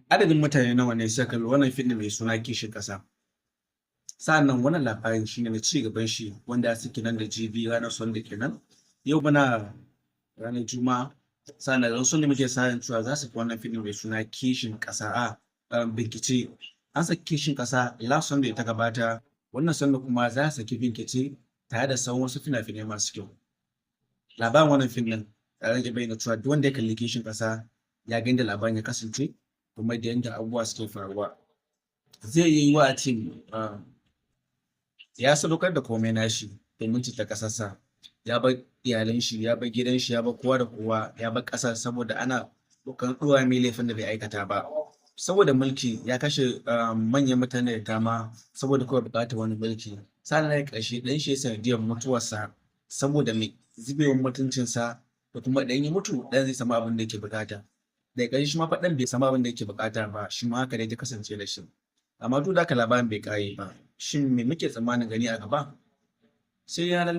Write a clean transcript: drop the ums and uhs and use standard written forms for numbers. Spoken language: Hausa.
Adadin mutane nawa ne suka kalli wannan fim mai suna Kishin Ƙasa? Sa'annan wannan labarin shine na ci gaban shi wanda suke nan da jibi, ranar Sunday kenan. Yau muna ranar Juma'a, sa'annan ran Sunday muke sa ran cewa za su fi wannan fim mai suna Kishin Ƙasa. A Bincike, an saki Kishin Ƙasa last Sunday ta gabata, wannan Sunday kuma za su saki Bincike tare da sauran wasu fina-finai masu kyau. Labarin wannan fim ɗin ya rage bayyana cewa duk wanda ya kalli Kishin Ƙasa ya ga yadda labarin ya kasance kuma da yadda abubuwa suke faruwa. Zai iya yiwuwa a ce ya sadaukar da komai nashi domin ceton ƙasarsa, ya bar iyalan shi, ya bar gidan shi, ya bar kowa da kowa, ya bar ƙasar saboda ana ƙoƙarin ɗora mai laifin da bai aikata ba. Saboda mulki ya kashe manyan mutane da dama saboda kawai buƙatar wani mulki. Sannan daga ƙarshe ɗan shi ya sanadiyyar mutuwarsa saboda me? Zubewar mutuncinsa, da kuma idan ya mutu ɗan zai samu abin da yake buƙata. Daga ƙarshe shi ma fa ɗan bai samu abin da yake buƙata ba, shi ma haka dai ta kasance da shi. Amma duk da haka labarin bai ƙare ba. Shin me muke tsammanin gani a gaba? Sai ranar